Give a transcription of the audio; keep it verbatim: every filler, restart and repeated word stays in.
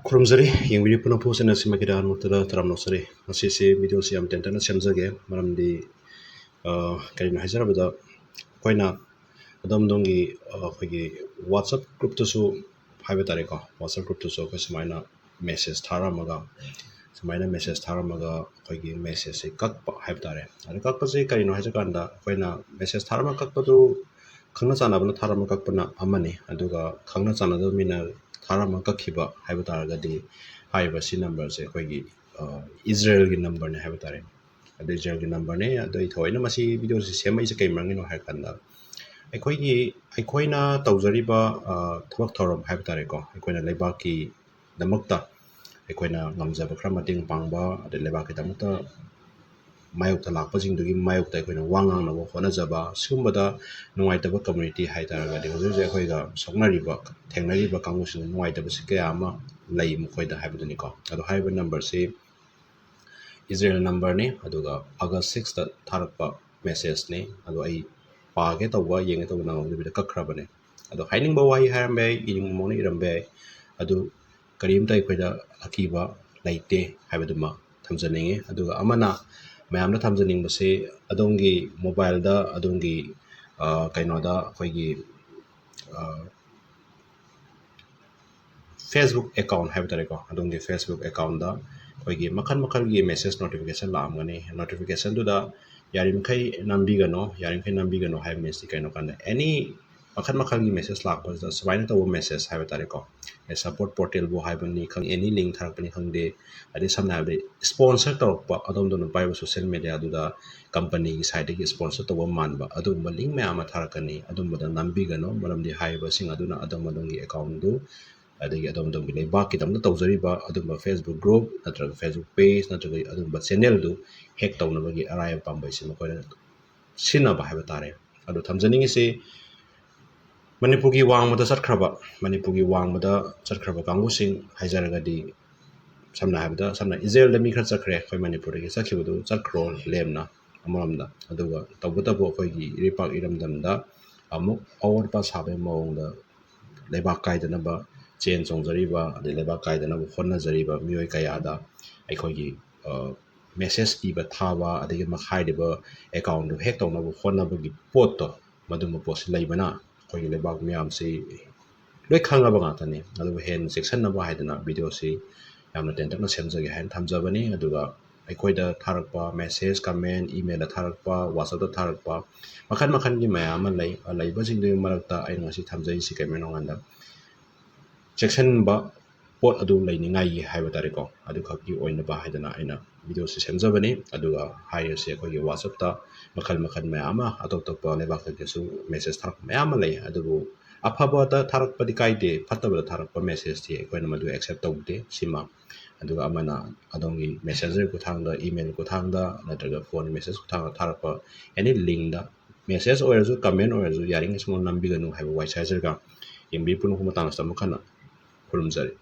ꯈꯨꯔꯨꯝꯖꯔꯤ, ꯌꯦꯡꯕꯤꯔꯤꯕ ꯄꯨꯝꯅꯃꯛꯄꯨ ꯆꯦꯟꯅ ꯁꯤꯃꯛꯀꯤꯗ ꯅꯣꯛꯇꯗ ꯇꯔꯥꯝ ꯅꯣꯛꯆꯔꯤ꯫ ꯉꯁꯤꯁꯦ ꯚꯤꯗꯤꯑꯣꯁꯤ ꯌꯥꯝ ꯇꯦꯟꯇꯛꯅ ꯁꯦꯝꯖꯒꯦ, ꯃꯔꯝꯗꯤ, ꯑ, ꯀꯔꯤꯅꯣ ꯍꯥꯏꯖꯔꯕꯗ, ꯑꯩꯈꯣꯏꯅ ꯑꯗꯣꯝ ꯑꯗꯣꯝꯒꯤ, ꯑ, ꯑꯩꯈꯣꯏꯒꯤ WhatsApp ꯒ꯭ꯔꯨꯞꯇꯁꯨ ꯍꯥꯏꯕ ꯇꯥꯔꯦꯀꯣ, WhatsApp ꯒ꯭ꯔꯨꯞꯇꯁꯨ ꯑꯩꯈꯣꯏ ꯁꯨꯃꯥꯏꯅ ꯃꯦꯁꯦꯖ ꯊꯥꯔꯝꯃꯒ, ꯁꯨꯃꯥꯏꯅ ꯃꯦꯁꯦꯖ ꯊꯥꯔꯝꯃꯒ ꯑꯩꯈꯣꯏꯒꯤ ꯃꯦꯁꯦꯖꯁꯦ ꯀꯛꯄ ꯍꯥꯏꯕ ꯇꯥꯔꯦ꯫ ꯑꯗ ꯀꯛꯄꯁꯦ ꯀꯔꯤꯅꯣ ꯍꯥꯏꯖ ꯀꯥꯟꯗ, ꯑꯩꯈꯣꯏꯅ ꯃꯦꯁꯦꯖ ꯊꯥꯔꯝꯃ ꯀꯛꯄꯗꯨ ꯈꯪꯅ ꯆꯥꯟꯅꯕꯅ ꯊꯥꯔꯝꯃ ꯀꯛꯄꯅ ꯑꯃꯅꯤ, ꯑꯗꯨꯒ ꯈꯪꯅ ꯆꯥꯟꯅꯗꯕ ꯃꯤꯅ ꯊꯥꯔꯝꯃ ꯀꯛꯈꯤꯕ ꯍꯥꯏꯕ ꯇꯥꯔꯒꯗꯤ, ꯍꯥꯏꯔꯤꯕ ꯁꯤ ꯅꯝꯕꯔꯁꯦ ꯑꯩꯈꯣꯏꯒꯤ, ꯑ, ꯏꯖꯔꯦꯜꯒꯤ ꯅꯝꯕꯔꯅꯦ ꯍꯥꯏꯕ ꯇꯥꯔꯦ꯫ ꯑꯗꯨ ꯏꯖꯔꯦꯜꯒꯤ ꯅꯝꯕꯔꯅꯦ꯫ ꯑꯗꯣ ꯑꯩ ꯊꯑꯣꯏꯅ ꯃꯁꯤ ꯚꯤꯗꯤꯑꯣꯁꯤ ꯁꯦꯝꯃꯛꯏꯁꯦ ꯀꯩ ꯃꯔꯝꯒꯤꯅꯣ ꯍꯥꯏꯔ ꯀꯥꯟꯗ, ꯑꯩꯈꯣꯏꯒꯤ, ꯑꯩꯈꯣꯏꯅ ꯇꯧꯖꯔꯤꯕ, ꯑ, ꯊꯕꯛ ꯊꯧꯔꯝ ꯍꯥꯏꯕ ꯇꯥꯔꯦꯀꯣ, ꯑꯩꯈꯣꯏꯅ ꯂꯩꯕꯥꯛꯀꯤꯗꯃꯛꯇ ꯑꯩꯈꯣꯏꯅ ꯉꯝꯖꯕ ꯈꯔ ꯃꯇꯦꯡ ꯄꯥꯡꯕ, ꯑꯗꯩ ꯂꯩꯕꯥꯛꯀꯤꯗꯃꯛꯇ ꯃꯥꯌꯣꯛꯇ ꯂꯥꯛꯄꯁꯤꯡꯗꯨꯒꯤ ꯃꯥꯌꯣꯛꯇ ꯑꯩꯈꯣꯏꯅ ꯋꯥ ꯉꯥꯡꯅꯕ ꯍꯣꯠꯅꯖꯕ, ꯁꯤꯒꯨꯝꯕꯗ ꯅꯨꯡꯉꯥꯏꯇꯕ ꯀꯝꯃ꯭ꯌꯨꯅꯤꯇꯤ ꯍꯥꯏ ꯇꯥꯔꯒꯗꯤ, ꯍꯧꯖꯤꯛ ꯍꯧꯖꯤꯛ ꯑꯩꯈꯣꯏꯒ ꯁꯣꯛꯅꯔꯤꯕ, ꯊꯦꯡꯅꯔꯤꯕ ꯀꯥꯡꯕꯨꯁꯤꯡꯗ ꯅꯨꯡꯉꯥꯏꯇꯕꯁꯤ ꯀꯌꯥ ꯑꯃ ꯂꯩ ꯃꯈꯣꯏꯗ ꯍꯥꯏꯕꯗꯨꯅꯤꯀꯣ꯫ ꯑꯗꯣ ꯍꯥꯏꯔꯤꯕ ꯅꯝꯕꯔꯁꯤ ꯏꯖꯔꯦꯜ ꯅꯝꯕꯔꯅꯤ, ꯑꯗꯨꯒ ꯑꯥꯒꯁ ꯁꯤꯛꯁꯇ ꯊꯥꯔꯛꯄ ꯃꯦꯁꯦꯖꯅꯤ꯫ ꯑꯗꯣ ꯑꯩ ꯄꯥꯒꯦ ꯇꯧꯕ, ꯌꯦꯡꯒꯦ ꯇꯧꯕ ꯅꯪꯍꯧꯗꯕꯤꯗ ꯀꯛꯈ꯭ꯔꯕꯅꯦ꯫ ꯑꯗꯣ ꯍꯥꯏꯅꯤꯡꯕ ꯋꯥꯍꯩ ꯍꯥꯏꯔꯝꯕ ꯌꯥꯏ, ꯏꯅꯤꯡꯕ ꯃꯑꯣꯡꯗ ꯏꯔꯝꯕ ꯌꯥꯏ, ꯑꯗꯨ ꯀꯔꯤꯝꯇ ꯑꯩꯈꯣꯏꯗ ꯑꯀꯤꯕ ꯂꯩꯇꯦ ꯍꯥꯏꯕꯗꯨꯃ ꯊꯝꯖꯅꯤꯡꯉꯤ꯫ ꯑꯗꯨꯒ ꯑꯃꯅ, ꯃꯌꯥꯝꯗ ꯊꯝꯖꯅꯤꯡꯕꯁꯤ, ꯑꯗꯣꯝꯒꯤ ꯃꯣꯕꯥꯏꯜꯗ, ꯑꯗꯣꯝꯒꯤ, ꯑ, ꯀꯩꯅꯣꯗ, ꯑꯩꯈꯣꯏꯒꯤ, ꯑ, Facebook account ꯍꯥꯏꯕ ꯇꯥꯔꯦꯀꯣ, ꯑꯗꯣꯝꯒꯤ Facebook accountꯗ ꯑꯩꯈꯣꯏꯒꯤ ꯃꯈꯜ ꯃꯈꯜꯒꯤ ꯃꯦꯁꯦꯖ ꯅꯣꯇꯤꯐꯤꯀꯦꯁꯟ ꯂꯥꯛꯑꯝꯒꯅꯤ꯫ ꯅꯣꯇꯤꯐꯤꯀꯦꯁꯟꯗꯨꯗ ꯌꯥꯔꯤꯃꯈꯩ ꯅꯝꯕꯤꯒꯅꯣ꯫ ꯌꯥꯔꯤꯃꯈꯩ ꯅꯝꯕꯤꯒꯅꯣ ꯍꯥꯏꯕ ꯃꯤꯟꯁꯇꯤ ꯀꯩꯅꯣ ꯀꯥꯟꯗ, ꯑꯦꯅꯤ ꯃꯈꯜ ꯃꯈꯜꯒꯤ ꯃꯦꯁꯦꯖ ꯂꯥꯛꯄꯁꯤꯗ ꯁꯨꯃꯥꯏꯅ ꯇꯧꯕ ꯃꯦꯁꯦꯖ ꯍꯥꯏꯕ ꯇꯥꯔꯦꯀꯣ, ꯁꯞꯄꯣꯔꯠ ꯄꯣꯔꯇꯦꯜꯕꯨ ꯍꯥꯏꯕꯅꯤ ꯈꯪꯗꯦ, ꯑꯦꯅꯤ ꯂꯤꯡ ꯊꯥꯔꯛꯄꯅꯤ ꯈꯪꯗꯦ, ꯑꯗꯩ ꯁꯝꯅ ꯍꯥꯏꯔꯕꯗ ꯏꯁꯄꯣꯟꯁꯔ ꯇꯧꯔꯛꯄ, ꯑꯗꯣꯝ ꯑꯗꯣꯝꯅ ꯄꯥꯏꯕ ꯁꯣꯁꯦꯜ ꯃꯦꯗꯤꯌꯥꯗꯨꯗ ꯀꯝꯄꯅꯤꯒꯤ ꯁꯥꯏꯠꯇꯒꯤ ꯏꯁꯄꯣꯟꯁꯔ ꯇꯧꯕ ꯃꯥꯟꯕ ꯑꯗꯨꯒꯨꯝꯕ ꯂꯤꯡ ꯃꯌꯥꯝ ꯑꯃ ꯊꯥꯔꯛꯀꯅꯤ꯫ ꯑꯗꯨꯝꯕꯗ ꯅꯝꯕꯤꯒꯅꯨ, ꯃꯔꯝꯗꯤ ꯍꯥꯏꯔꯤꯕꯁꯤꯡ ꯑꯗꯨꯅ ꯑꯗꯣꯝ ꯑꯗꯣꯝꯒꯤ ꯑꯦꯀꯥꯎꯟꯗꯨ, ꯑꯗꯒꯤ ꯑꯗꯣꯝ ꯑꯗꯣꯝꯒꯤ ꯂꯩꯕꯥꯛꯀꯤꯗꯃꯛꯇ ꯇꯧꯖꯔꯤꯕ ꯑꯗꯨꯝꯕ Facebook group ꯅꯠꯇ꯭ꯔꯒ Facebook page ꯅꯠꯇ꯭ꯔꯒ ꯑꯗꯨꯝꯕ ꯆꯦꯅꯦꯜꯗꯨ ꯍꯦꯛ ꯇꯧꯅꯕꯒꯤ ꯑꯔꯥꯏꯕ ꯄꯥꯝꯕꯩꯁꯤ ꯃꯈꯣꯏꯅ ꯁꯤꯖꯤꯟꯅꯕ ꯍꯥꯏꯕ ꯇꯥꯔꯦ꯫ ꯑꯗꯣ ꯊꯝꯖꯅꯤꯡꯉꯤꯁꯤ, ꯃꯅꯤꯄꯨꯔꯒꯤ ꯋꯥꯡꯃꯗ ꯆꯠꯈ꯭ꯔꯕ, ꯃꯅꯤꯄꯨꯔꯒꯤ ꯋꯥꯡꯃꯗ ꯆꯠꯈ꯭ꯔꯕ ꯀꯥꯡꯕꯨꯁꯤꯡ ꯍꯥꯏꯖꯔꯒꯗꯤ, ꯁꯝꯅ ꯍꯥꯏꯔꯕꯗ, ꯁꯝꯅ ꯏꯖꯔꯦꯜꯗ ꯃꯤ ꯈꯔ ꯆꯠꯈ꯭ꯔꯦ, ꯑꯩꯈꯣꯏ ꯃꯅꯤꯄꯨꯔꯗꯒꯤ ꯆꯠꯈꯤꯕꯗꯨ ꯆꯠꯈ꯭ꯔꯣ ꯂꯦꯝꯅ ꯑꯃꯔꯣꯝꯗ꯫ ꯑꯗꯨꯒ ꯇꯧꯕꯇꯕꯨ ꯑꯩꯈꯣꯏꯒꯤ ꯏꯔꯩꯄꯥꯛ ꯏꯔꯝꯗꯝꯗ ꯑꯃꯨꯛ ꯑꯑꯣꯟ ꯑꯄꯥ ꯁꯥꯕꯒꯤ ꯃꯑꯣꯡꯗ ꯂꯩꯕꯥꯛ ꯀꯥꯏꯗꯅꯕ ꯆꯦꯟ ꯆꯣꯡꯖꯔꯤꯕ, ꯑꯗꯩ ꯂꯩꯕꯥꯛ ꯀꯥꯏꯗꯅꯕ ꯍꯣꯠꯅꯖꯔꯤꯕ ꯃꯤꯑꯣꯏ ꯀꯌꯥꯗ ꯑꯩꯈꯣꯏꯒꯤ ꯃꯦꯁꯦꯖ ꯄꯤꯕ ꯊꯥꯕ, ꯑꯗꯒꯤ ꯃꯈꯥꯏꯔꯤꯕ ꯑꯦꯀꯥꯎꯟꯗꯨ ꯍꯦꯛ ꯇꯧꯅꯕ ꯍꯣꯠꯅꯕꯒꯤ ꯄꯣꯠꯇꯣ, ꯃꯗꯨꯝꯕ ꯄꯣꯠꯁꯤ ꯂꯩꯕꯅ ꯑꯩꯈꯣꯏꯒꯤ ꯂꯩꯕꯥꯛ ꯃꯤꯌꯥꯝꯁꯤ ꯂꯣꯏ ꯈꯪꯉꯕ ꯉꯥꯛꯇꯅꯤ꯫ ꯑꯗꯨꯕꯨ ꯍꯦꯟꯅ ꯆꯦꯛꯁꯤꯟꯅꯕ ꯍꯥꯏꯗꯅ ꯚꯤꯗꯤꯑꯣꯁꯤ ꯌꯥꯝꯅ ꯇꯦꯟꯇꯛꯅ ꯁꯦꯝꯖꯒꯦ ꯍꯥꯏꯅ ꯊꯝꯖꯕꯅꯤ꯫ ꯑꯗꯨꯒ ꯑꯩꯈꯣꯏꯗ ꯊꯥꯔꯛꯄ ꯃꯦꯁꯦꯖ, ꯀꯃꯦꯟ, ꯏꯃꯦꯜꯗ ꯊꯥꯔꯛꯄ, ꯋꯥꯆꯞꯇ ꯊꯥꯔꯛꯄ, ꯃꯈꯜ ꯃꯈꯜꯒꯤ ꯃꯌꯥꯝ ꯑꯃ ꯂꯩ꯫ ꯂꯩꯕꯁꯤꯡꯗꯨꯒꯤ ꯃꯔꯛꯇ ꯑꯩꯅ ꯉꯁꯤ ꯊꯝꯖꯔꯤꯁꯤ ꯀꯔꯤꯅꯣ ꯍꯥꯏꯀꯥꯟꯗ, ꯆꯦꯛꯁꯤꯟꯕ ꯄꯣꯠ ꯑꯗꯨ ꯂꯩꯅꯤꯡꯉꯥꯏꯒꯤ ꯍꯥꯏꯕ ꯇꯥꯔꯦꯀꯣ, ꯑꯗꯨꯈꯛꯀꯤ ꯑꯣꯏꯅꯕ ꯍꯥꯏꯗꯅ ꯑꯩꯅ ꯚꯤꯗꯤꯑꯣꯁꯤ ꯁꯦꯝꯖꯕꯅꯤ꯫ ꯑꯗꯨꯒ ꯍꯥꯏꯔꯤꯁꯦ ꯑꯩꯈꯣꯏꯒꯤ ꯋꯥꯆꯞꯇ ꯃꯈꯜ ꯃꯈꯜ ꯃꯌꯥꯝ ꯑꯃ ꯑꯇꯣꯞ ꯑꯇꯣꯞꯄ ꯂꯩꯕꯥꯛꯇꯒꯤꯁꯨ ꯃꯦꯁꯦꯖ ꯊꯥꯔꯛꯄ ꯃꯌꯥꯝ ꯑꯃ ꯂꯩ꯫ ꯑꯗꯨꯕꯨ ꯑꯐꯕꯗ ꯊꯥꯔꯛꯄꯗꯤ ꯀꯥꯏꯗꯦ, ꯐꯠꯇꯕꯗ ꯊꯥꯔꯛꯄ ꯃꯦꯁꯦꯖꯇꯤ ꯑꯩꯈꯣꯏꯅ ꯃꯗꯨ ꯑꯦꯛꯁꯦꯞ ꯇꯧꯗꯦ꯫ ꯁꯤꯃ, ꯑꯗꯨꯒ ꯑꯃꯅ ꯑꯗꯣꯝꯒꯤ ꯃꯦꯁꯦꯟꯖꯔ ꯈꯨꯠꯊꯥꯡꯗ, ꯏꯃꯦꯜ ꯈꯨꯠꯊꯥꯡꯗ, ꯅꯠꯇ꯭ꯔꯒ ꯐꯣꯟ ꯃꯦꯁꯦꯖ ꯈꯨꯠꯊꯥꯡꯗ ꯊꯥꯔꯛꯄ ꯑꯦꯅꯤ ꯂꯤꯡꯗ, ꯃꯦꯁꯦꯖ ꯑꯣꯏꯔꯁꯨ ꯀꯃꯦꯟ ꯑꯣꯏꯔꯁꯨ ꯌꯥꯔꯤꯉꯩ ꯁꯨꯡꯅꯝ ꯅꯝꯕꯤꯒꯅꯨ ꯍꯥꯏꯕ ꯋꯥꯏ ꯁꯥꯏꯖꯔꯒ, ꯌꯦꯡꯕꯤ ꯄꯨꯝꯅꯃꯛꯄꯨ ꯃꯇꯥꯡ ꯑꯁꯤꯗ ꯑꯃꯨꯛ ꯍꯟꯅ ꯈꯨꯔꯨꯝꯖꯔꯤ꯫